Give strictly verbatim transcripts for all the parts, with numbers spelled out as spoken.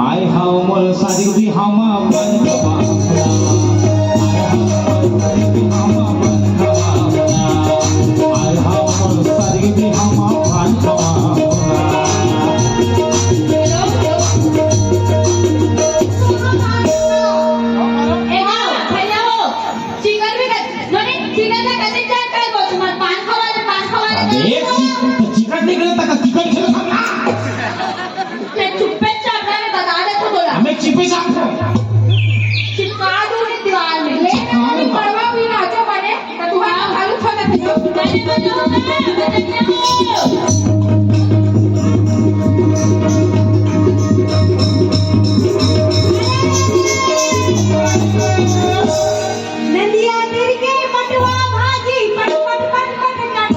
आय हव मोर सारी बिहाव म पान खवाहूं ना। आय हव मोर सारी बिहाव म पान खवाहूं ना। आय हव मोर सारी बिहाव म पान खवाहूं ना। ए हाँ, भैया हो, चिकन भी कर, नोनी, चिकन का कते चार कर बोल, तुम्हारे पान खवा दे, पान खवा दे, अबे, चिकन, चिकन नहीं करता, चिकन खेलता ना। मैं चुप्पे चाप रहा, मैं बता देता हूँ बोला। मैं चुप्पे चाप रहा हूँ। चिपका दूंगी दीवार में। ले, चिपका दूंगा। पड़वा भी नाचो बने, तो तुम्हारा भालू छोड़ दे। मैंने बोला, मैं बता दिया। नंदिया तेरी के पटवा भाजी, पट, पट, पट, पट, काट।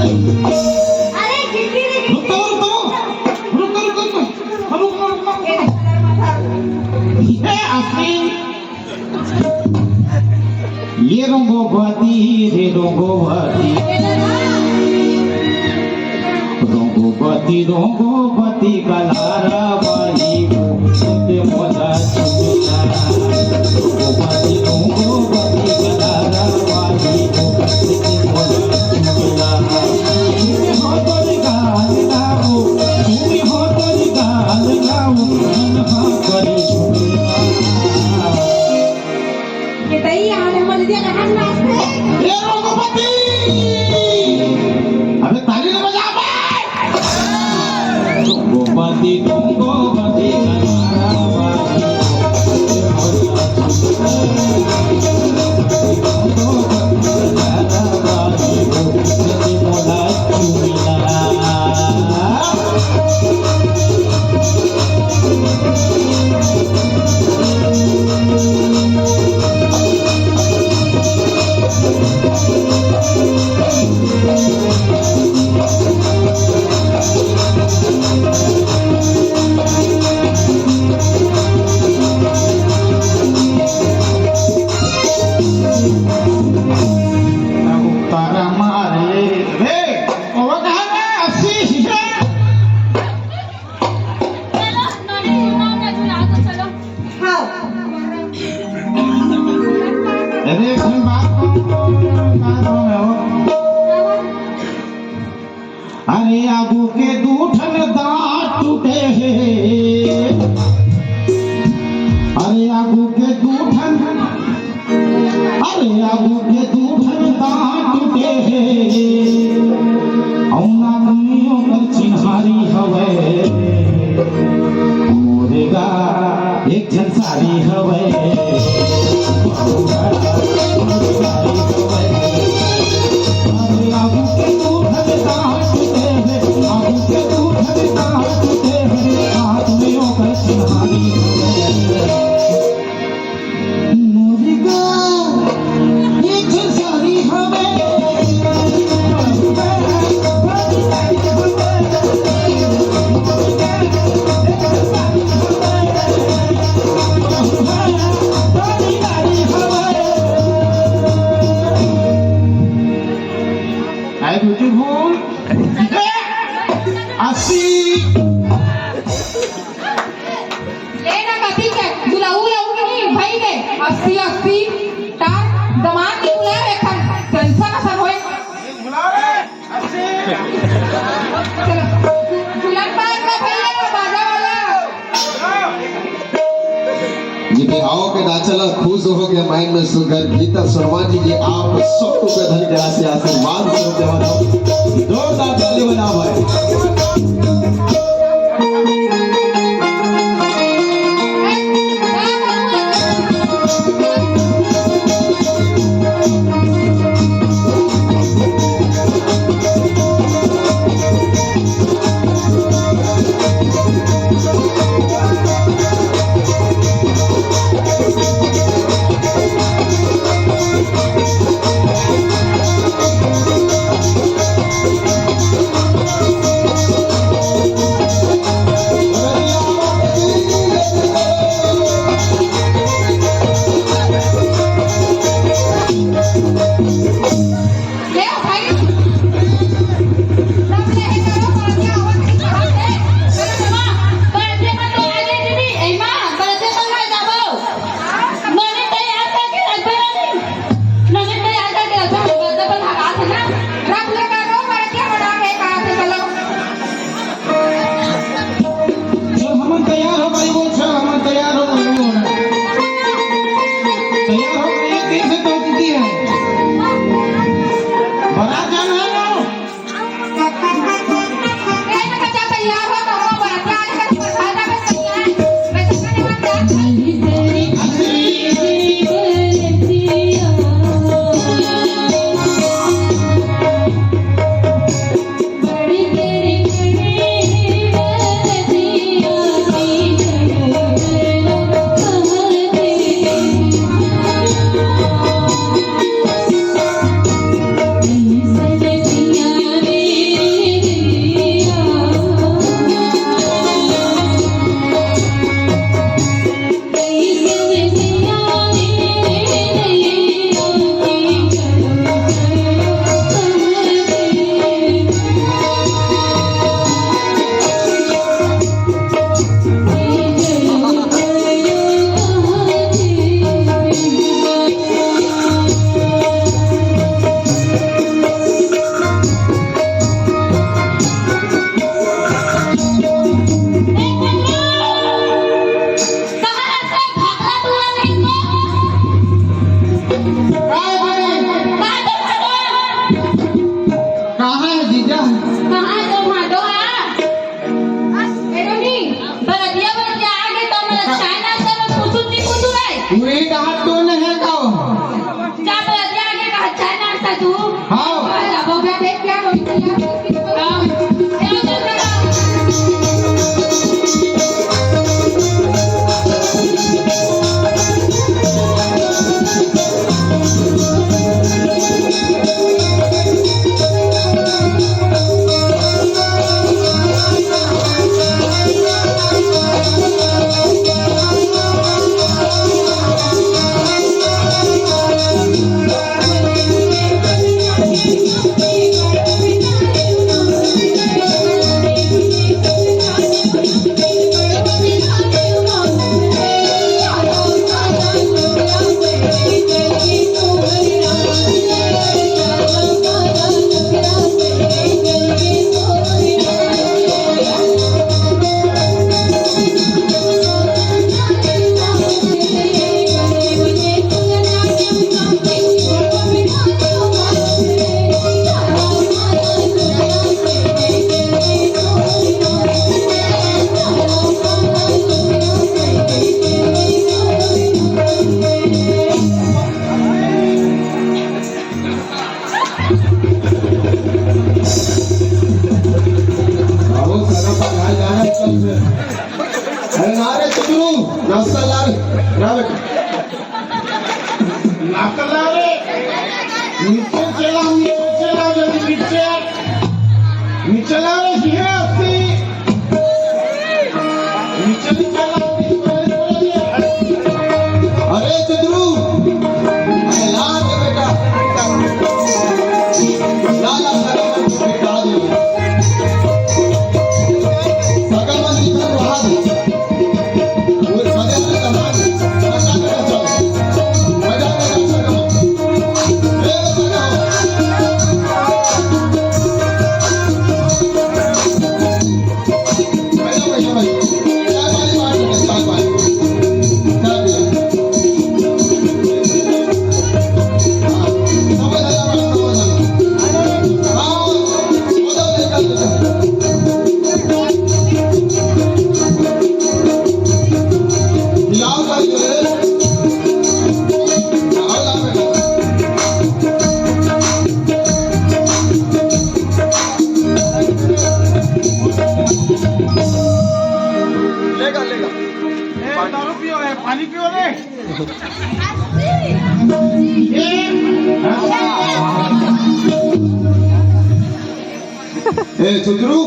अरे गिट्टी रे गिट्टी। रुको, रुको, रुको, रुको, रुको, रुको, रुको, रुको। ए, अपनी ये रंगोवती रे रंगोवती, रंगोवती, रंगोवती कलारा बाई वो, ते मोला चुला। रंगोवती, रंगोवती कलारा बाई वो, ते मोला चुला। तुम हो तोरी गाल गाओ, तुम हो तोरी गाल गाओ, मन हा करी झूला। ये तई आज हमर दीदी का हाथ नाचते। ए रघुपति! अबे ताली ना बजा बे! रघुपति, रघुपति, तारा मार ले रे, ओ कहाँ रे? अस्सी है। चलो, नोनी, नाम ना झुला दो, चलो। हाँ। अरे, एक ठन बात कहूँ, का कहूँ मैं वो? अरे, आगू के दू ठन दांत टूटे हे। अरे, आगू के दू ठन, आगू के दू ठन दांत टूटे हे, अउ नाक में ओकर चिन्हारी हवय। मोरे गा एक झन सारी हवय। अरे आगू के दू ठन दांत टूटे हे, आगू के दू ठन दांत टूटे हे, नाक में ओकर चिन्हारी हवय। मोरे गा एक झन सारी हवय। I beautiful। अस्सी। ले ना कति के, बुलाऊ, बुलाऊ के नहीं, भाई के। अस्सी, अस्सी, तार दमाद के बुला रे, खन, tension असन होए। बुला रे, अस्सी। चलो, बुलंद बात का भैया, बाजा वाला। ये बिहाव के नाचा ला खुश हो गया, माइंड में सुंदर गीता शर्मा जी की आप सबको के धन के आशीर्वाद से आशीर्वाद देवा दो। जोरदार ताली बजाओ भाई। ले भाई, सब ले हे करो, पर क्या आवत नहीं कहाँ से? अरे जमा, पर जे मत तो आगे दीदी, ए माँ, पर जे मत है जाबो। नोनी तैयार करके रख दे रही। नोनी तैयार करके रख दे, बस अपन हवा से ना। रख ले करो, पर क्या बना के कहाँ से चलो। चल, हमन तैयार हो गए, वो चल, हमन तैयार हो गए, वो हो रहा है। तैयार हो गए, कैसे तो दीदी है? बारात जाना है ना? ए, तो बच्चा तैयार हो, तो वो बारात आने का तो बता दे, बस तैयार। वैसे तो नहीं बनता। कहाँ है जीजा? कहाँ है तो भादो हा? ए रोनी, बरतिया बरतिया आगे तो हमला चाय नाश्ता में पूछू नहीं पूछू रे। उही कहा तो नहीं है का? जा बरतिया आगे कहा चाय नाश्ता तू। हाँ। अब हो गया, देख क्या रोनी तैयार हो गई। हाँ। अकला रे, नीचे चला, नीचे चला, जल्दी नीचे। नीचे ला रे, धीरे आस्ती। नीचे, नीचे ला, नीचे ला। अरे चतुरू, अरे ला रे बेटा। ला, ला, ला, ला, ला। सगा मन दिखत रहा दे। लेगा, लेगा। ए, दारू पियो, ए, पानी पियो रे। ए, चुतरू,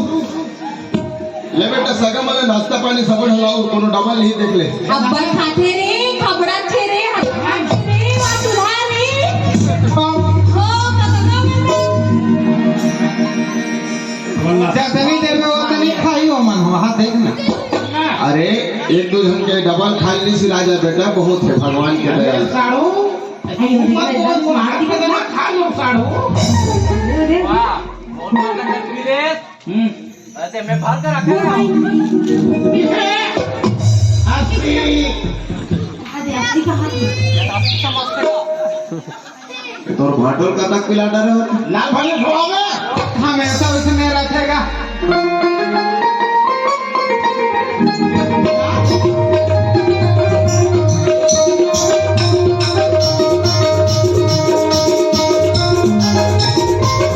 ले बेटा, सगा मन ला नाश्ता पानी सबो ढलाओ, कोनो डबल नहीं देख ले। अब्बड़ खाथे रे, खबड़ाथे रे, हल्ला खाथे रे, वा सुधार रे। हो, कतका बेटा। जतनी देर में ओतनी खाई हो मन, वहाँ देख ना। अरे, एक दो झन के डबल खा ली सी राजा बेटा, बहुत है भगवान के दया। साढ़ू, अरे, ऊपर तो मार दी। खा लो साढ़ू। अरे, वाह, बहुत बढ़िया तस्वीर है। हम्म। अरे, मैं भर कर रखा हूँ। अस्सी। अरे, अस्सी कहाँ थी? ये अस्सी समझते हो? तोर भाटोर कतक पिला डरे हो? लाल भाई ने छोड़ा बे। हमेशा उसमें रखेगा।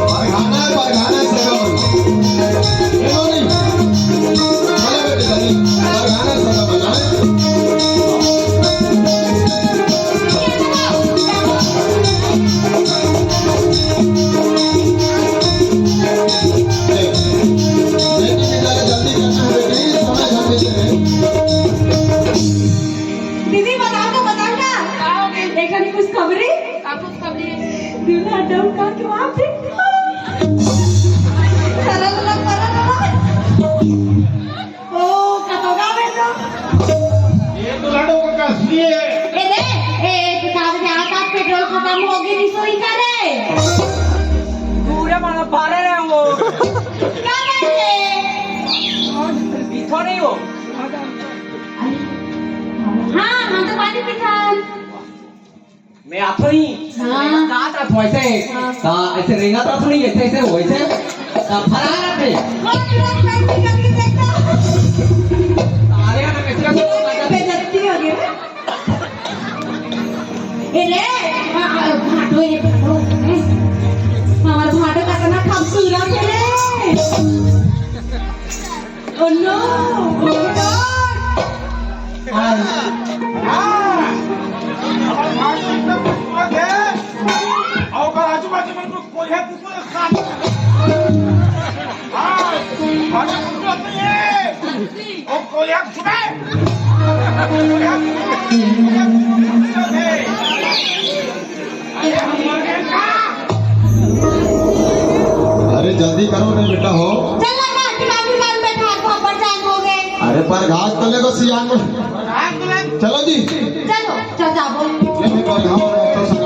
परघाना, परघाना सगा बना। ए मौनी, चलो बेटे, चलो। परघाना सगा बना। बेटी के जरा जल्दी करना है बेटी, समय खत्म हो रहा है। दीदी, बताओ तो, बताओ ना। का हो गई? देखा नहीं खुशखबरी? का खुशखबरी? दूल्हा डौका के वहाँ पे। सरल लग, सरल लग। ओ, कतोगा बेटा? ये तो लाडो का असली है। ए रे, ए, ए, तू कहाँ से आता? पेट्रोल खत्म हो गई, नहीं सोई का रे? पूरे मारा भरे रहे वो। क्या बात है? पीछो नहीं हो। हाँ, हम तो पानी पीछा। मैं आथो ही। हाँ। का था वैसे? हाँ। हाँ, ऐसे रेंगा था थोड़ी, ऐसे, ऐसे, वैसे। का फरार थे। कौन लोग कैसे करके देखता? अरे, हम कैसे करके देखता? बेइज्जती हो गई। ए रे, आ, आ, भाटो, ये भाटो, ए, हमार भाटो कितना खूबसूरत है रे। Oh no! Oh my God! हाँ। हाँ। हमारे भारत में इतना खूबसूरत है। और अगर आजू बाजू में कोई कोरिया कुकुर खा, हाँ, भारत खूबसूरत नहीं है। वो कोरिया कुकुर है। कोरिया कुकुर नहीं है। अरे, हम मर गए का? अरे, जल्दी करो ना बेटा हो। चल ना, काकी, काकी, काकी, बैठा, आप परेशान हो गए। अरे, पर घास तले को सियान में। घास तले? चलो जी। चलो, चल, जा, बोल। ये भी पर घास तो सब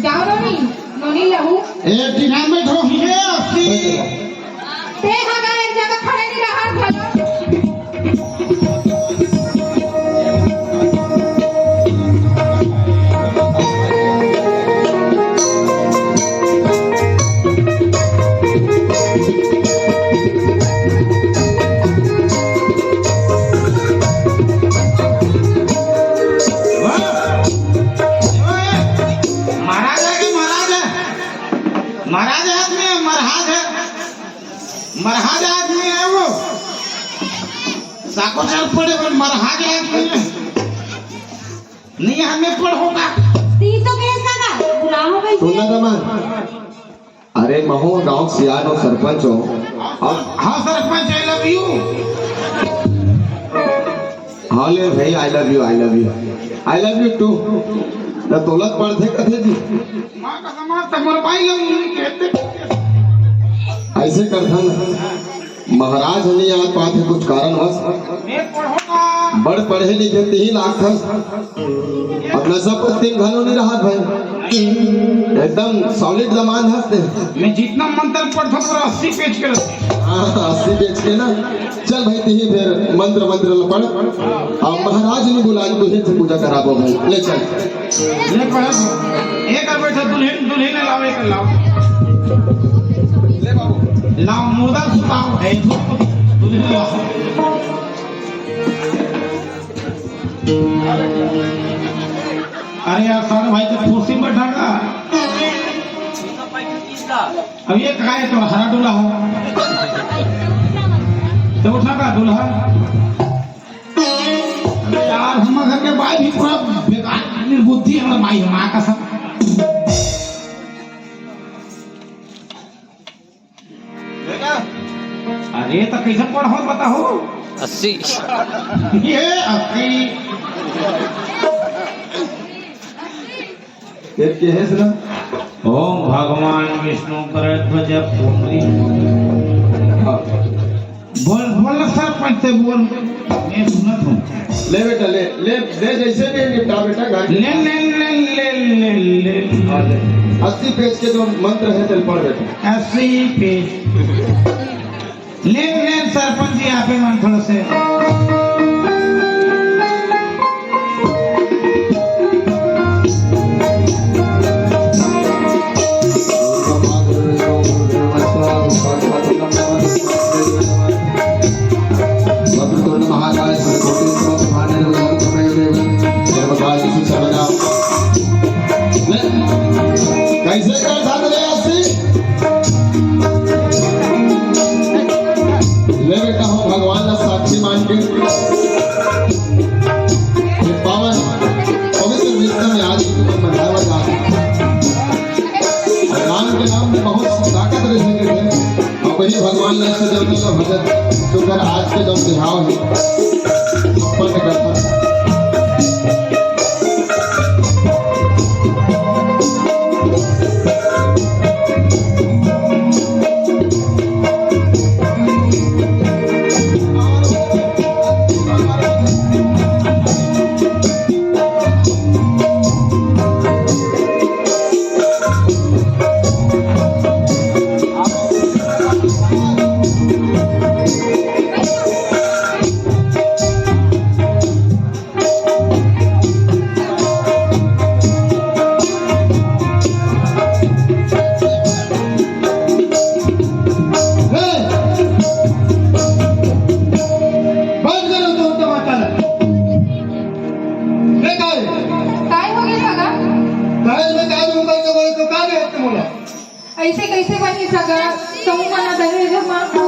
जाओ नोनी, नोनी लहू। ए, टीना में ढोही है, अस्सी। ते हा गा एक जगह खड़े नहीं रहा घलो। महाराज है कि महाराज है? महाराज है आदमी है, महाराज है। महाराज आदमी है वो। साको चल पड़े, पर महाराज आदमी है। नहीं, हमें पढ़ोगा। ती तो कैसा का? बुलाओ भाई। सुन ना दमा। अरे महू गांव सियान हो, सरपंच हो। हाँ, हाँ, सरपंच, I love you। हाँ ले भाई, I love you, I love you, I love you too। ना तोलत पढ़थे कथे जी। माँ का समाज तक मोर भाई लोग नहीं कहते। ऐसे करथन। महाराज ह नइ आ पात हे कुछ कारणवश। मैं पढ़ोगा। बड़ पढ़े लिखे तिही लागथस। अब नशा पत्ती म घलो नइ रहत भाई। एकदम solid दमांद हस ते। मैं जितना मंत्र पढ़ता पूरा अस्सी पेज के रहते। हाँ, अस्सी पेज के ना। चल भाई, तिही फेर मंत्र, मंत्र ल पढ़। अब महाराज नइ बुलाय, तुही से पूजा कराबो भाई। ले चल। ले पढ़ा तू। एक कर बैठा दुल्हन, दुल्हन लाओ, एक लाओ। ले बाबू। लाओ, मुर्दा सुताओ। ए, दुल्हन लाओ। अरे यार, सारे भाई तो कुर्सी में बैठा का? अब ये काय तो हरा डोला हो। तो उठा का दूल्हा? अरे यार, हमर घर के बाई भी पूरा बेकार निर्बुद्धि है, हमर बाई, हम का सब। अरे, तो कैसे पढ़ो, बताओ? अस्सी। ये अस्सी। ये के है सर? ओम भगवान विष्णु वरध्वज पुंडरी। हाँ। बोल, बोल ना सरपंच से बोल। मैं सुनत हूँ। ले बेटा, ले, ले, ले, जैसे भी निपटा बेटा, घर ले, ले, ले, ले, ले, ले। हाँ, ले। अस्सी पेज के जो मंत्र है, चल पढ़ बेटा। अस्सी पेज। ले, ले, सरपंच जी, आप ही मन थोड़ा से। वक्रतुंड महाकाय सूर्यकोटि समप्रभा निर्विघ्नं कुरु मे देव सर्वकार्येषु सर्वदा। ले, कैसे कर साथ ले आसी? ले बेटा, हम भगवान ला साक्षी मान के ये पावन पवित्र दिन में आज तुमन मनावा जात हे। और राम के नाम में बहुत ताकत रहिथे। अब वही भगवान ला सजौना का भजन, तो कर आज के जो बिहाव है, संपन्न करता। बंद करो तो तमाचा। ले काय? काय हो गया सगा? काय में काय रूम करके बोले तो का गए तुम लोग? ऐसे कैसे बनी सगा? तुम मना दहेज मांगो।